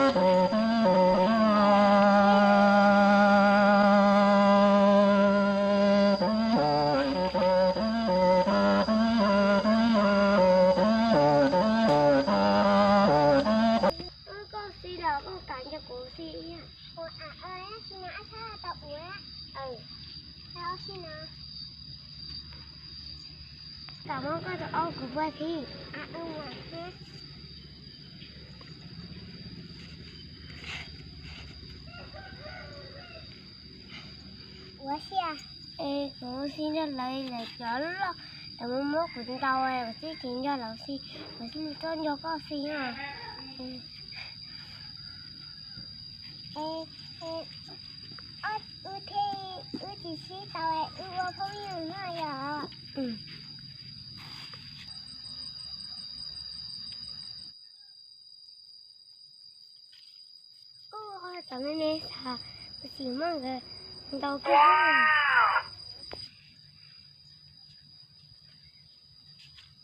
Koj xi los koj kam nrog kuv xi thiab. Ua a, tab sis no ab sab tau ua. Tau xi no. Kam muab koj tus aub kuv puag thiab. Ua xi, es kuv xi nrog lawv, lawv cov loj, lawv muab muab kuv ntaus, kuv twb tsis nrog lawv xi, kuv thiaj li tuaj nrog koj xi na. Wb thiaj, wb tsis sib tau, wb ua phooj ywg no yom. Ub, cov me me xav, kuv tsis muab nkawd ntaus kiag.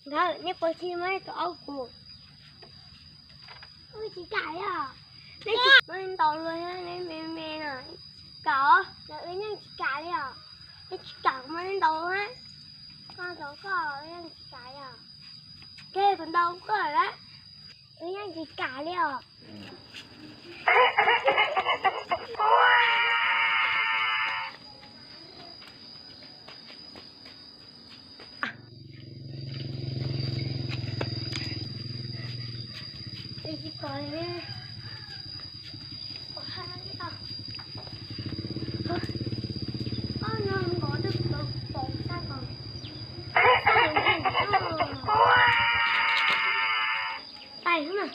Nkawd, nej puas tsis muab tus aub kuv? Wb tsis kam li os. Nej tsis muab ntaus luag, nej me me no. Kam os, lawv wb yeej tsis kam li os. Nej tsis kam kuv muab nej ntaus luag. Koj ntaus koj, wb yeej tsis kam li os. Ces kuv ntaus koj lawm. Wb yeej tsis kam li os. Tais na.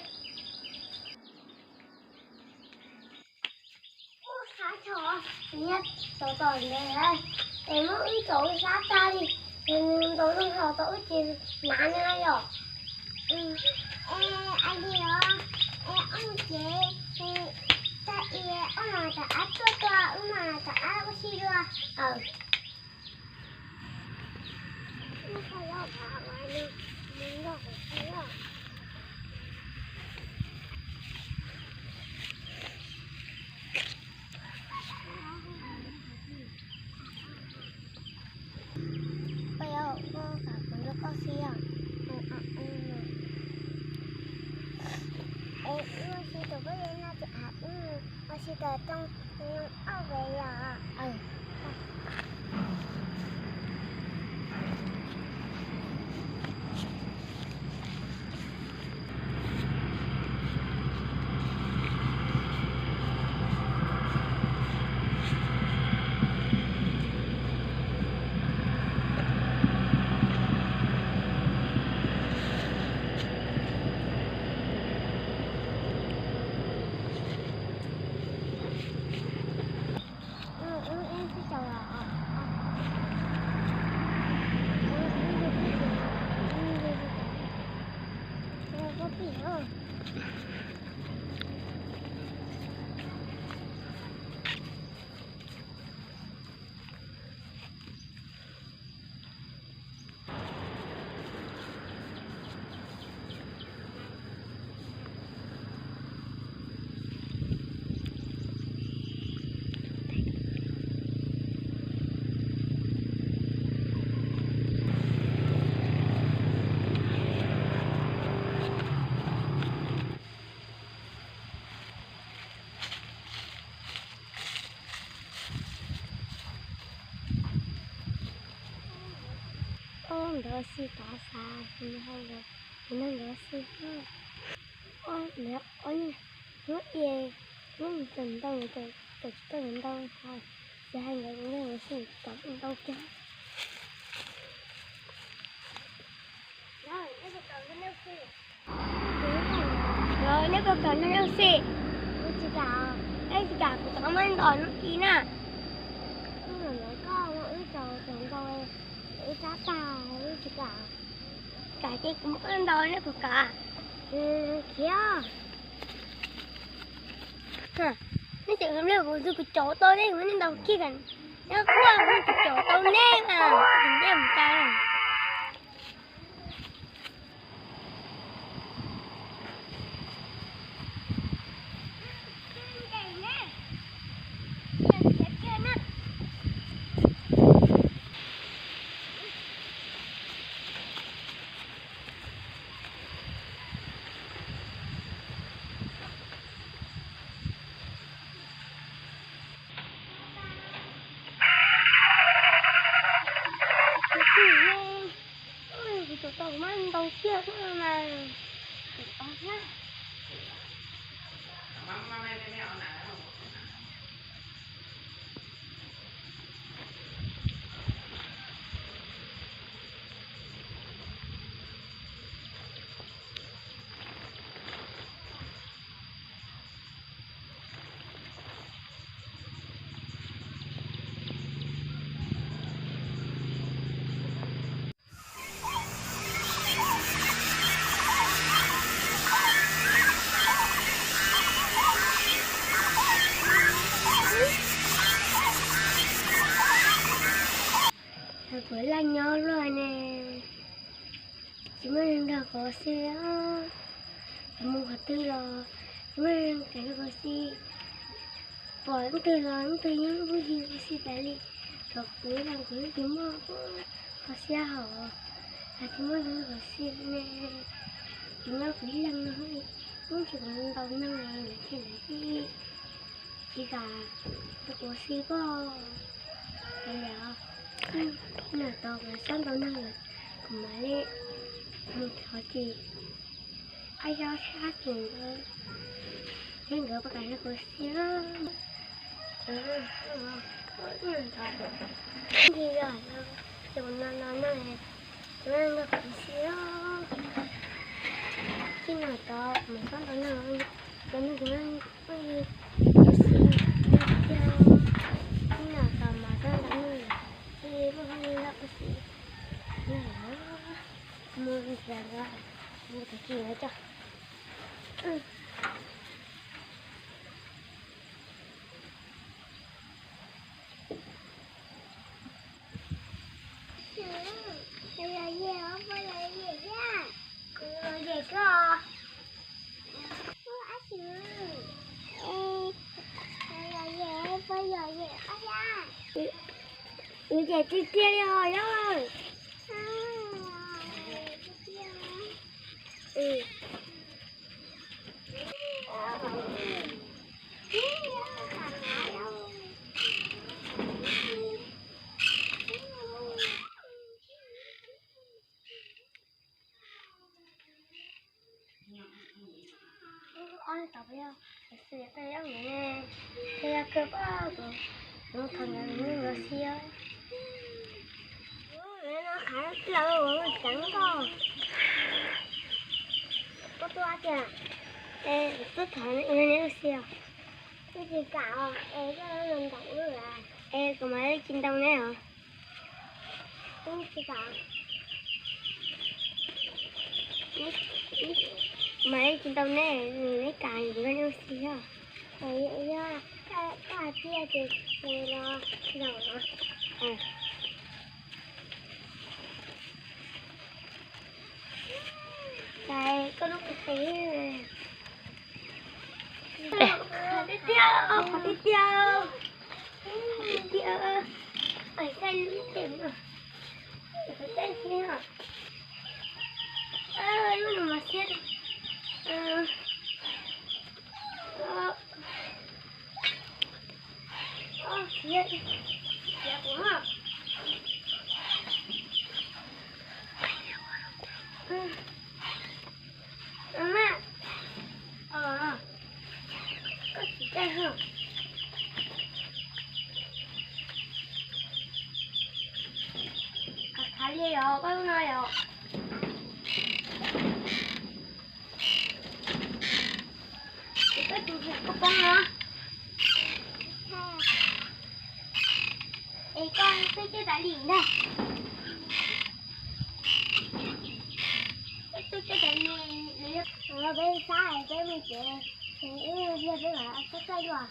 Ub, sab tshaj, nyob tau tom ntawd, es muab wb tso wb sab tag li, nws ntaus zoo haus tau wb tsis hnav nws yom. Es ais diav, es ob cev, tag is ob no tom qab tuaj tua wb mas tom qab ua si dua. Koj yuav ua kom kuv nrog koj xi os. Es wb ua si tus koj li no ces wb ua si tom too, ob peb yom. Ub, nkawd ua si tov xav, kuv nrog nkawd ua si. Ub, hnub i, hnub tawm ntau, tawm tsis tau ntau, xav hais nkawd, kuv nrog nkawd ua si kom ntau kiag. Neb puas kam nrog nej ua si? Kuv tsis kam. Neb tsis kam kuv rov muab ntaus hnub i na. Wb mus ntawd koj muab wb tsaus tsaus ntau, wb sab tag wb tsis kam. Kam ces kuv muab koj ntaus, neb puas kam? Khiav. Neb tseem hais kuv, kuv caum tau neb, kuv muab neb ntaus kiag. Neb quaj, kuv tsis caum tau neb mas, neb mus cas. Nyob luaj ne, tsis muaj neeg nrog kuv ua si, mus qhov twg los tsis muaj neeg nrog kuv ua si. Pom leej twg los leej twg yeej pheej ua si tas li, tsuas kuv ib leeg kuv yeej tsis muaj qhov xiab hauv, tsis muaj neeg nrog kuv ua si ne. Kuv nyob kuv ib leeg no, yeej tsis muaj ntau neeg li thiab, tsis kam nrog kuv ua si pob. Ces nram tod mas txhob ntau neeg lawm, kuv mam li mus thov ces ab yog thab ces nkawd, thiab nkawd puas kam nrog kuv ua si. Nti yog ces no no no ces nrog kuv ua si. Txij no tod mas txhob ntau neeg, ntau neeg ces no ua si tiag. Txij no tod mas txhob ntau neeg, ua si, muaj hauj lwm los ua si. Mus nrhiav, mus tag kis lawv coj. Yus cem tiag tiag li os yawg. Koj tuaj tiag, es twb tham neb ua si os. Twb tsis kam os, es koj los ntaus wb, es kuv mam li tsis ntaus neb os. Twb tsis kam, mam li tsis ntaus neb, neb kam kuv neb ua si os. Yog koj hais tiag ces los zaum no. Cas koj lub qe qe tiag tiag, qhov tiag tiag, qhov tiag tiag, saib lub qe no, saib thiab, lub no mas siab, siab, siab kuv. Koj tsis caij, khav khav li os koj lub no yom. Es koj tsis nrhiav koj poob no, es koj twb caij tas li ntag. Koj twb caij tas li, peb sab peb mus tsev, wb liag peb mam txhob caij dua.